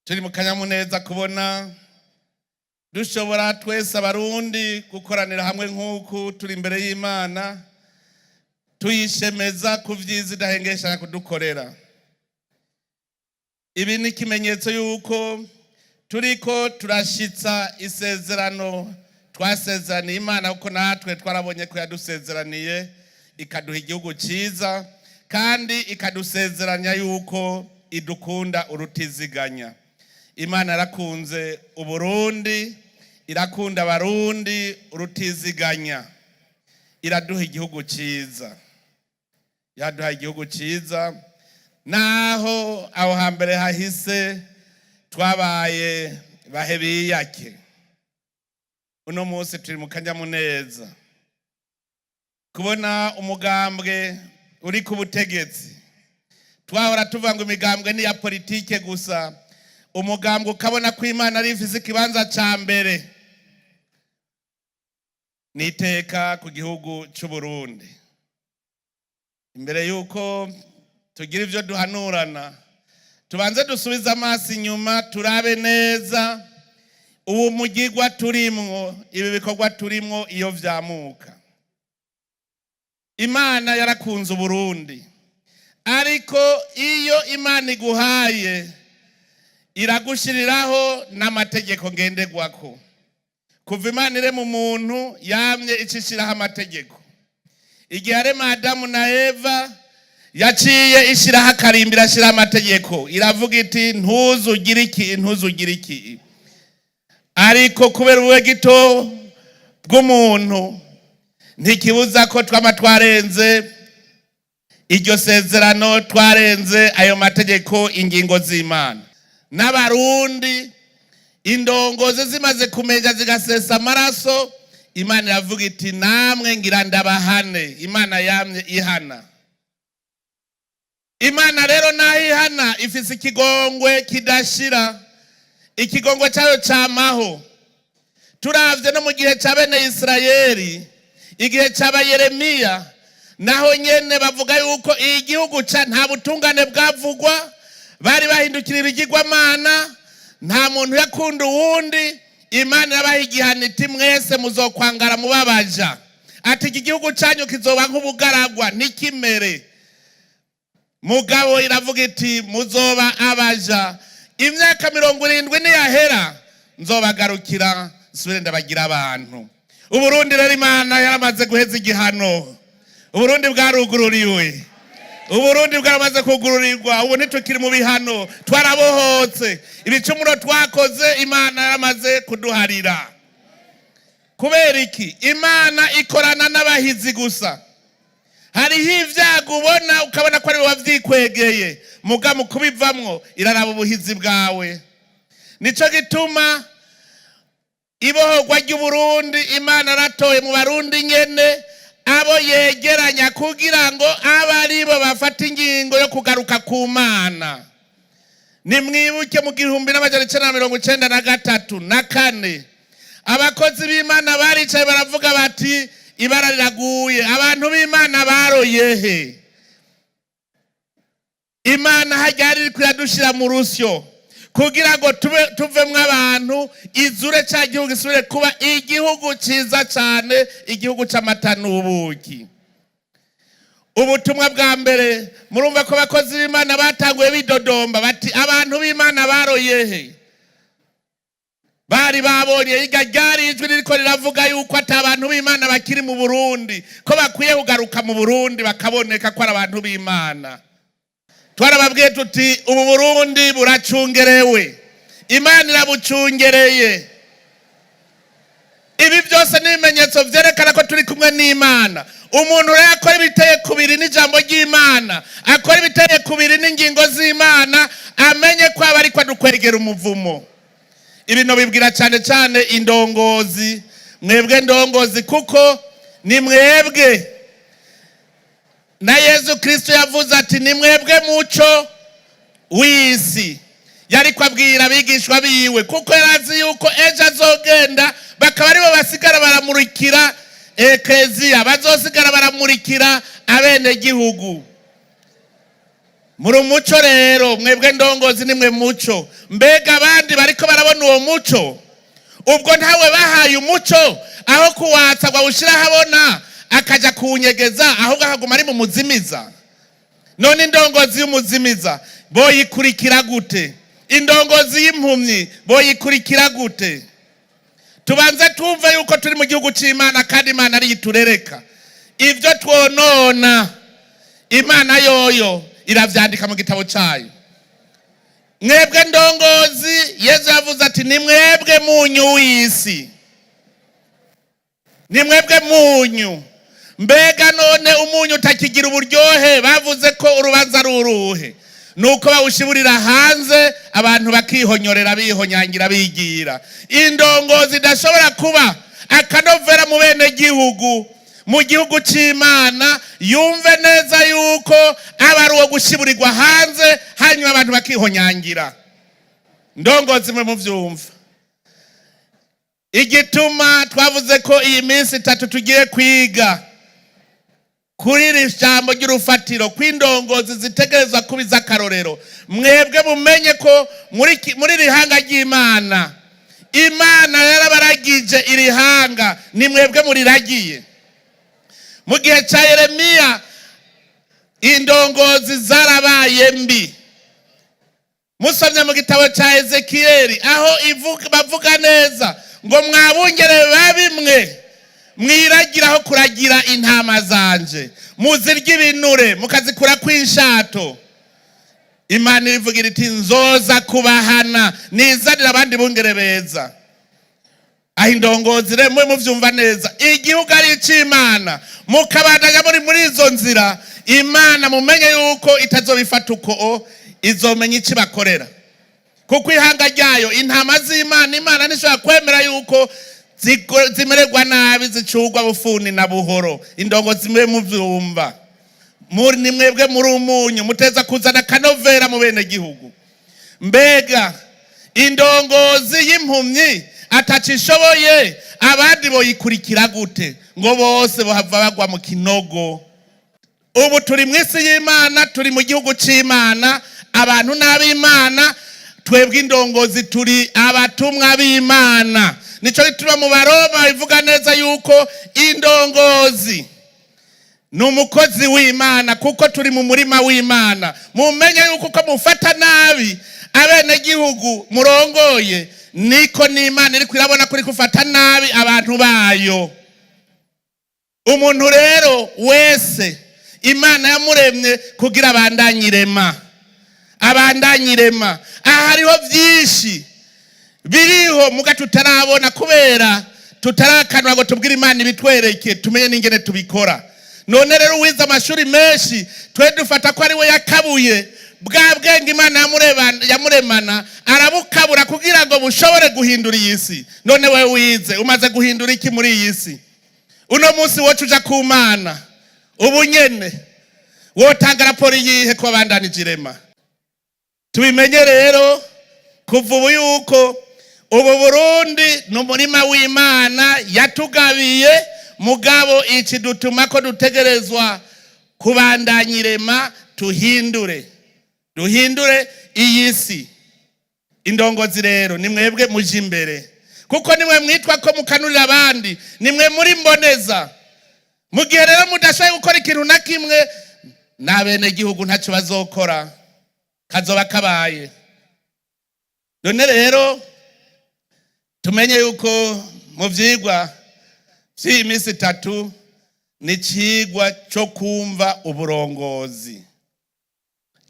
Turi mu kanyamuneza kubona dushobora twese Abarundi gukoranira hamwe nk'uku turi imbere y'Imana, tuyishemeza ku vyiza idahengeshanya kudukorera. Ibi ni ikimenyetso y'uko turiko turashitsa isezerano twasezeraniye Imana, kuko natwe twarabonye ko yadusezeraniye ikaduha igihugu cyiza, kandi ikadusezeranya yuko idukunda urutiziganya. Imana yarakunze Uburundi, irakunda Abarundi urutiziganya, iraduha igihugu cyiza. Yaduha igihugu cyiza naho aho hambere hahise twabaye bahebiyake. Uno munsi turi mu kanyamuneza kubona umugambwe uri ku butegetsi. Twahora tuvuga ngo imigambwe ni iya politike gusa. Umugambwe ukabona ko Imana ari ifise ikibanza ca mbere, ni iteka ku gihugu c'u Burundi. Imbere y'uko tugira ivyo duhanurana, tubanze dusubize amaso inyuma, turabe neza ubu mugigwa turimwo, ibi bikorwa turimwo iyo vyamuka. Imana yarakunze Uburundi, ariko iyo Imana iguhaye iragushiriraho n'amategeko ngenderwako. Kuva Imana irema umuntu, yamye icishiraho amategeko. Igihe arema Adamu na Eva, yaciye ishyiraho akarimbi, irashyiraho amategeko, iravuga iti: "Ntuzugire iki, ntuzugire iki." Ariko kubera ubube gito bw'umuntu, ntikibuza ko twama twarenze iryo sezerano, twarenze ayo mategeko, ingingo z'Imana. N'Abarundi, indongozi zimaze kumenya zigasesa amaraso, Imana iravuga iti: "Namwe ngira ndabahane." Imana yamye ihana. Imana rero naho ihana, ifise ikigongwe kidashira, ikigongwe cyayo camaho. Turavye no mu gihe ca bene Isirayeli, igihe c'aba Yeremiya, naho nyene bavuga yuko igihugu ca nta butungane bwavugwa, bari bahindukira ibigirwamana, nta muntu yakunda uwundi. Imana irabaha igihano iti: "Mwese muzokwangara mubabaja." Ati: "Iki gihugu cyanyu kizoba nk'ubugaragwa, ntikimere." Mugabo iravuga iti: "Muzoba abaja, imyaka 70 niyahera nzobagarukira, nsubire ndabagira abantu." Uburundi rero, Imana yaramaze guheza igihano. Uburundi bwarugururiwe, Uburundi bwaramaze kugururirwa. Ubu ntitukiri mu bihano, twarabohotse. Ibicumuro twakoze, Imana yaramaze kuduharira. Kubera iki? Imana ikorana n'abahizi gusa. Hariho ibyago ubona, ukabona ko ari wowe wavyikwegeye, muga mu kubivamwo iraraba ubuhizi bwawe. Nico gituma ibohorwa ry'Uburundi, Imana aratoye mu Barundi nyene abo yegeranya kugira ngo abe aribo bafata ingingo yo kugaruka ku Mana. Nimwibuke mu 1993 na kane, abakozi b'Imana baricaye baravuga bati: "Ibara riraguye, abantu b'Imana baroyehe?" Imana hajya iri iradushira mu rusyo kugira ngo tube tuvemwo abantu, izure cya gihugu, gisubire kuba igihugu cyiza cyane, igihugu cy'amata n'ubuki. Ubutumwa bwa mbere, murumva ko abakozi b'Imana batanguye bidodomba bati: "Abantu b'Imana baroyehe?" Bari babonye irya ryari ijwi ririko riravuga yuko ati abantu b'Imana bakiri mu Burundi, ko bakwiye kugaruka mu Burundi bakaboneka ko ari abantu b'Imana. Twarababwiye tuti: "Ubu Burundi buracungerewe, Imana irabucungereye." Ibi byose ni ibimenyetso vyerekana ko turi kumwe n'Imana. Umuntu rero akora ibiteye kubiri n'ijambo ry'Imana, akora ibiteye kubiri n'ingingo z'Imana, amenye ko aba ariko adukwegera umuvumo. Ibintu bibwira cyane cyane indongozi, mwebwe ndongozi, kuko ni mwebwe. Na Yezu Kristo yavuze ati: "Ni mwebwe muco w'isi." Yari abwira abigishwa biwe, kuko yari azi yuko ejo azogenda, bakaba aribo basigara baramurikira ekleziya, bazosigara baramurikira abenegihugu. Muri umuco rero, mwebwe ndongozi nimwe muco. Mbega abandi bariko barabona uwo muco? Ubwo ntawe bahaye umuco, aho kuwatsa ngo awushyire ahabona akajya kuwunyegeza, ahubwo akaguma ari mu muzimiza. None indongozi y'umuzimiza boyikurikira gute? Indongozi y'impumyi boyikurikira gute? Tubanze twumve yuko turi mu gihugu cy'Imana, kandi Imana ariyo iturereka ibyo twonona. Imana yoyo iravyandika mu gitabo cyayo. Mwebwe ndongozi, Yezu yavuze ati: "Ni mwebwe munyu w'isi, ni mwebwe munyu." Mbega none umunyu utakigira uburyohe, bavuze ko urubanza ari uruhe? Nuko bawushiburira hanze, abantu bakihonyorera, bihonyangira, bigira. Indongozi idashobora kuba akanovera mu bene gihugu, mu gihugu cy'Imana, yumve neza yuko aba ari uwo gushiburirwa hanze, hanyuma abantu bakihonyangira. Ndongozi mwe muvyumva igituma twavuze ko iyi minsi 3 tugiye kwiga kuri iri jambo ry'urufatiro, kw'indongozi zitegerezwa kuba iz'akarorero. Mwebwe mumenye ko muri iri hanga ry'Imana, Imana yarabaragije iri hanga, ni mwebwe muriragiye. Mu gihe cya Yeremiya indongozi zarabaye mbi. Musomye mu gitabo cya Ezekiyeli, aho bavuga neza ngo: "Mwabungere babimwe mwiragiraho kuragira intama zanje, muzirya ibinure mukazikura kw'inshato." Imana irivugira iti: "Nzoza kubahana, nizanira abandi bungere beza." Aho indongozi rero mube muvyumva neza, igihugu ari ic'Imana, mukabandanya muri izo nzira, Imana mumenye yuko itazobifata uko, izomenya icyo ibakorera, kuko ihanga ryayo, intama z'Imana, Imana ntishobora kwemera yuko zimererwa nabi, zicurwa bufuni na buhoro. Indongozi mube muvyumva, muri ni mwebwe muri umunyu, muteza kuzana akanovera mu bene gihugu. Mbega indongozi y'impumyi atacishoboye, abandi boyikurikira gute? Ngo bose bohava bagwa mu kinogo. Ubu turi mu isi y'Imana, turi mu gihugu c'Imana, abantu n'ab'Imana. Twebwe indongozi turi abatumwa b'Imana. Nico gituma mu Baroma bivuga neza yuko indongozi ni umukozi w'Imana, kuko turi mu murima w'Imana. Mumenye yuko uko mufata nabi abenegihugu murongoye, niko n'Imana iriko irabona ko iri gufata nabi abantu bayo. Umuntu rero wese Imana yamuremye kugira abandanye irema, abandanye irema. Aha hariho byinshi biriho muga tutarabona, kubera tutarakanwa ngo tubwire Imana ibitwereke, tumenye n'ingene tubikora. None rero uwize amashuri menshi, twe dufata ko ari we yakabuye bwa bwenge Imana yamuremana, arabukabura kugira ngo bushobore guhindura iyi si. None we wize, umaze guhindura iki muri iyi si? Uno munsi woca uja ku Mana ubu nyene, wotanga raporo iyihe ko wabandanije irema? Tubimenye rero kuva ubu yuko ubu Burundi ni umurima w'Imana yatugabiye, mugabo iki dutuma ko dutegerezwa kubandanya irema, duhindure iyi si. Indongozi rero ni mwebwe muje imbere, kuko nimwe mwitwa ko mukanurira abandi, nimwe muri mboneza. Mu gihe rero mudashoboye gukora ikintu na kimwe, n'abenegihugu ntacyo bazokora, kazoba kabaye. None rero tumenye yuko mu vyigwa vy'iyi minsi 3 ni icigwa cyo kumva uburongozi.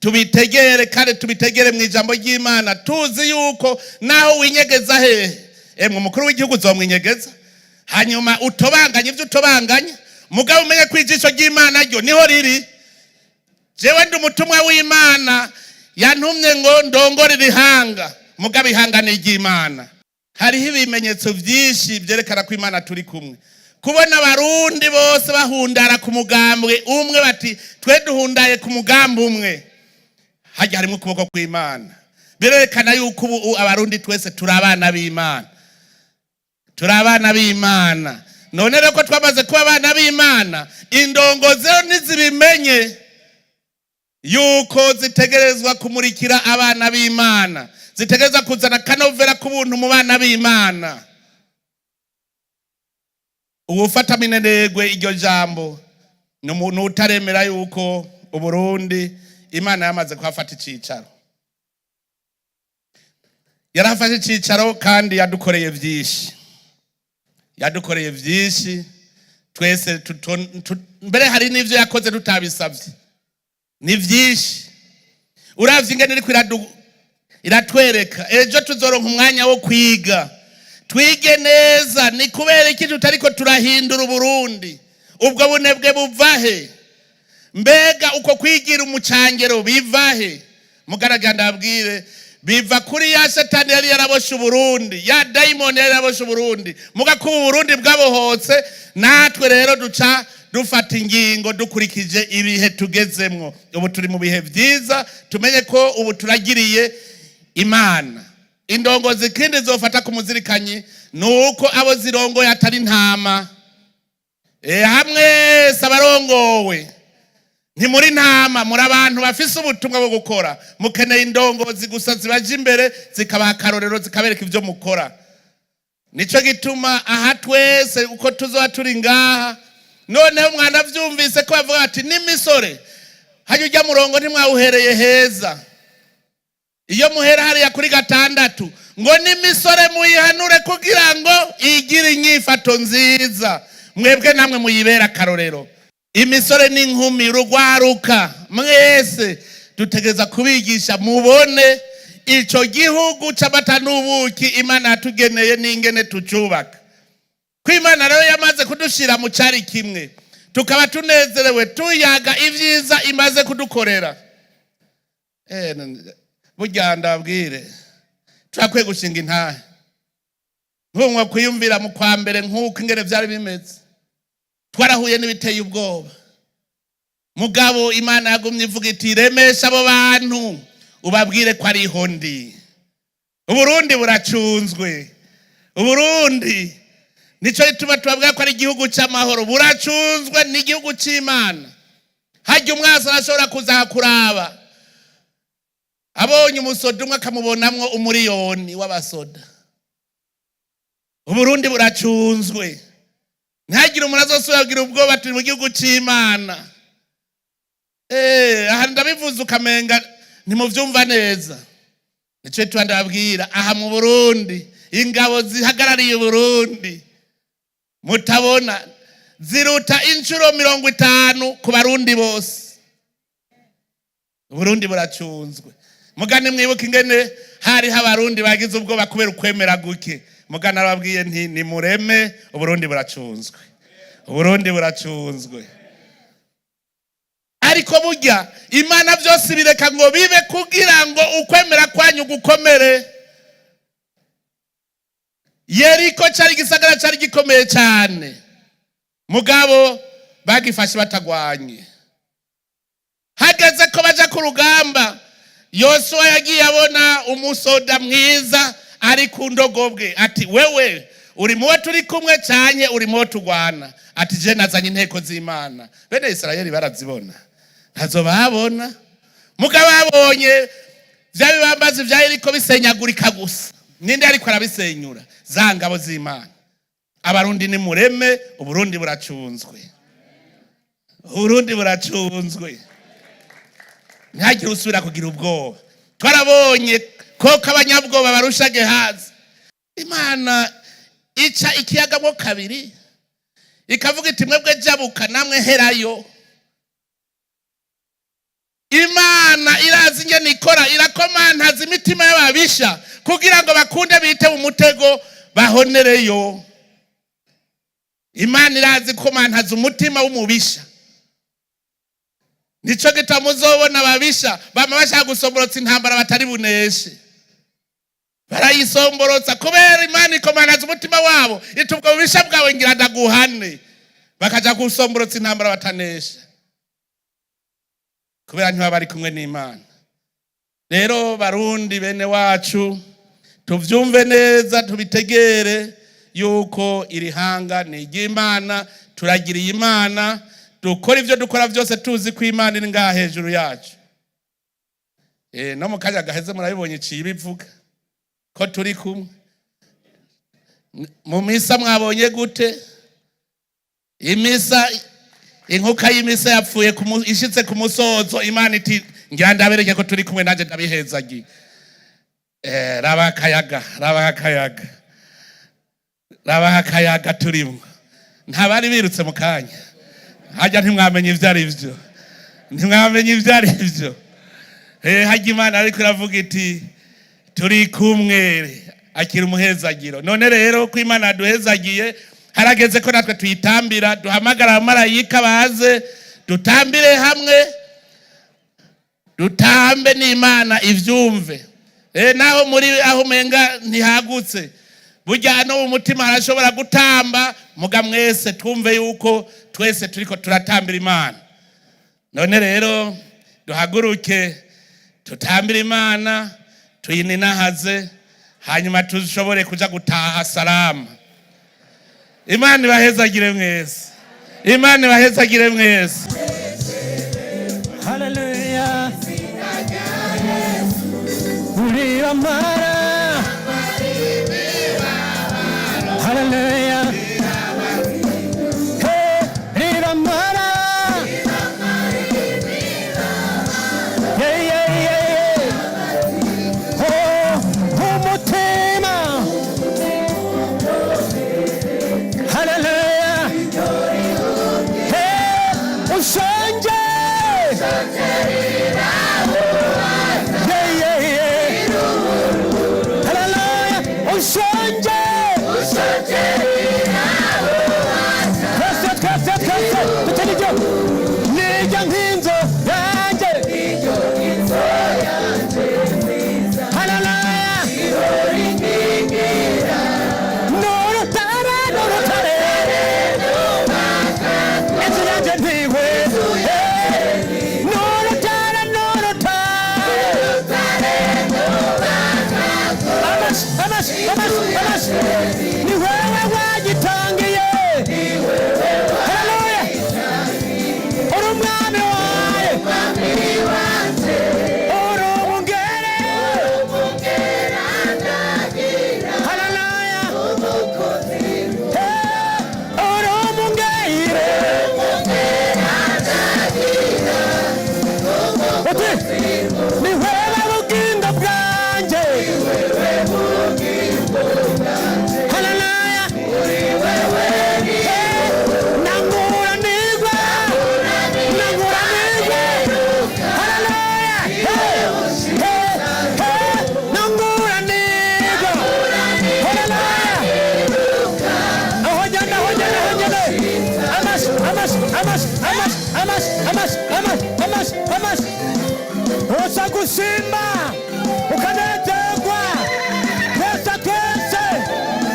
Tubitegere kandi tubitegere mu ijambo ry'Imana, tuzi yuko naho winyegeza hehe, emwe umukuru w'igihugu uzomwinyegeza, hanyuma utobanganye ibyo utobanganya, mugabo umenye ko ijisho ry'Imana ryo niho riri. Jewe ndi umutumwa w'Imana, yantumye ngo ndongore ihanga, mugabo ihanga ni iry'Imana. Hariho ibimenyetso byinshi byerekana ko Imana turi kumwe. Kubona Abarundi bose bahundara ku mugambwe umwe, bati: "Twe duhundaye ku mugambi umwe", hajya harimo ukuboko kw'Imana. Birerekana yuko ubu Abarundi twese turi abana b'Imana, turi abana b'Imana. None rero ko twamaze kuba abana b'Imana, indongozi rero ntizibimenye. Yuko zitegerezwa kumurikira abana b'Imana, zitegerezwa kuzana akanovera k'ubuntu mu bana b'Imana. Uwufata minenegwe iryo jambo ni umuntu utaremera yuko Uburundi Imana yamaze kuhafata icicaro. Yarafashe icicaro kandi yadukoreye byinshi, yadukoreye byinshi twese. Mbere hari n'ivyo yakoze tutabisabye, ni byinshi. Uravye ingene iriko iratwereka, ejo tuzoronka umwanya wo kwiga, twige neza ni kubera iki tutariko turahindura Uburundi. Ubwo bunebwe buva he? Mbega uko kwigira umucangero biva he? Mugaragara, ndabwire, biva kuri ya Satani yari yaraboshe Uburundi, ya dayimoni yari yaraboshe Uburundi. Muga kuba Uburundi bwabohotse, natwe rero duca dufata ingingo dukurikije ibihe tugezemwo. Ubu turi mu bihe byiza, tumenye ko ubu turagiriye Imana. Indongozi ikindi zofata ku muzirikanyi ni uko abo zirongoye atari intama. Hamwe se abarongowe ntimuri ntama, muri abantu bafise ubutumwa bwo gukora. Mukeneye indongozi gusa zibaje imbere, zikabaha akarorero, zikabereka ibyo mukora. Nico gituma aha twese uko tuzoba turi ngaha, noneho mwanavyumvise ko bavuga bati n'imisore hajya ujya murongo ntimwawuhereye heza. Iyo muhera hariya kuri 6, ngo n'imisore muyihanure kugira ngo igire inyifato nziza, mwebwe namwe muyibera akarorero. Imisore n'inkumi, rugwaruka mwese, dutegereza kubigisha mubone ico gihugu c'amata n'ubuki Imana yatugeneye n'ingene tucubaka. Ko Imana rero yamaze kudushira mu cari kimwe, tukaba tunezerewe tuyaga ibyiza imaze kudukorera. Burya ndabwire, turakwiye gushinga intahe nkumwe kwiyumvira mu kwa mbere nk'uko ingene vyari bimeze. Twarahuye n'ibiteye ubwoba, mugabo Imana yagumye ivuga iti: "Remesha abo bantu, ubabwire ko ariho ndi." Uburundi buracunzwe. Uburundi, nico gituma tubabwira ko ari igihugu cy'amahoro, buracunzwe, ni igihugu cy'Imana. Hajya umwasi arashobora kuza kuraba, abonye umusoda umwe akamubonamwo umuriyoni w'abasoda. Uburundi buracunzwe, ntihagire umuntu azosubira kugira ubwoba. Turi mu gihugu cy'Imana. Aha ndabivuze ukamenga ntimuvyumva neza. Nico gituma ndababwira, aha mu Burundi, ingabo zihagarariye Uburundi mutabona ziruta inshuro 50 ku Barundi bose. Uburundi buracunzwe. Mugane mwibuke ingene hariho Abarundi bagize ubwoba kubera ukwemera guke. Mugane arababwiye nti: "Nimureme, Uburundi buracunzwe, Uburundi buracunzwe." Ariko burya Imana byose bireka ngo bibe kugira ngo ukwemera kwanyu gukomere. Yeriko cyari igisagara cyari gikomeye cyane, mugabo bagifashe batagwanye. Hageze ko baja ku rugamba, Yosuwa yagiye abona umusoda mwiza ari ku ndogobwe, ati: "Wewe uri muwo turi kumwe cyane, uri muwo tugwana?" Ati: "Je nazanye inteko z'Imana." Bene Isirayeli barazibona? Ntazo babona. Mugabo babonye bya bibambazi vya Yeriko bisenyagurika gusa. Ninde ariko arabisenyura? Za ngabo z'Imana. Abarundi ni mureme, Uburundi buracunzwe, Uburundi buracunzwe, ntihagire usubira kugira ubwoba. Twarabonye koko abanyabwoba barusha Gehazi. Imana ica ikiyagamo kabiri, ikavuga iti: "Mwebwe jabuka, namwe herayo." Imana irazi ingene ikora, irakomantaza imitima y'ababisha kugira ngo bakunde bite mu mutego bahonereyo. Imana irazi komantaza umutima w'umubisha. Nico gituma muzobona ababisha bama bashaka gusomborotsa intambara batari buneshe. Barayisomborotsa kubera Imana ikomantaza umutima wabo, iti: "Ubwo bubisha bwawe ngira ndaguhane." Bakaja gusomborotsa intambara batanesha kubera ntibaba bari kumwe n'Imana. Rero Barundi bene wacu, tuvyumve neza, tubitegere yuko iri hanga ni iry'Imana. Turagiriye Imana, dukora ibyo dukora byose tuzi ko Imana iri ngaha hejuru yacu. No mu kanya gaheze murabibonye iciye ibivuga ko turi kumwe mu misa. Mwabonye gute imisa? Inkuka y'imisa yapfuye ishitse ku musozo, Imana iti: "Ngira ndabereke ko turi kumwe, nanjye ndabihezagiye." Raba akayaga, raba akayaga, raba akayaga turimo. Ntabari birutse mu kanya hajya, ntimwamenye ibyo ari byo, ntimwamenye ibyo ari byo. Hajya Imana ariko iravuga iti: "Turi kumwe, akira umuhezagiro." None rero ko Imana yaduhezagiye, harageze ko natwe tuyitambira. Duhamagara abamarayika baze dutambire hamwe, dutambe n'Imana ivyumve. Naho muri aho umenga ntihagutse, burya no mu mutima harashobora gutamba. Muga mwese twumve yuko twese turiko turatambira Imana. None rero duhaguruke tutambire Imana, tuyininahaze, hanyuma dushobore kuja gutaha salama. Imana ibahezagire mwese, Imana ibahezagire mwese. Hallelujah. Uriramara. Hallelujah. Hey, riramara. Yeah. Oh, umutima. Hallelujah. Hey, ushonje. Yeah. Hallelujah. Ushonje. Twese, twese, twese. Tutari ibyo. Nijya nk'inzu yanjye. Hallelujah. N'urutare, n'urutare. Inzu yanjye ntiwe. N'urutare, n'urutare. Amashi, amashi, amashi, amashi. Ni wewe wagitangiye. Haleluya. Uri umwami wawe. Uri umungere. Haleluya. Hey, uri umungere. Uti, ni wewe bugingo bwanjye. Haleluya. Hey, nangura nigwe. Nangura nigwe. Haleluya. Hey, hey, hey, nangura nigwe. Haleluya. Aho njyana, aho njyana, aho njyana. Amashi, amashi, amashi, amashi, amashi, amashi, amashi, amashi, amashi. Uza gusimba.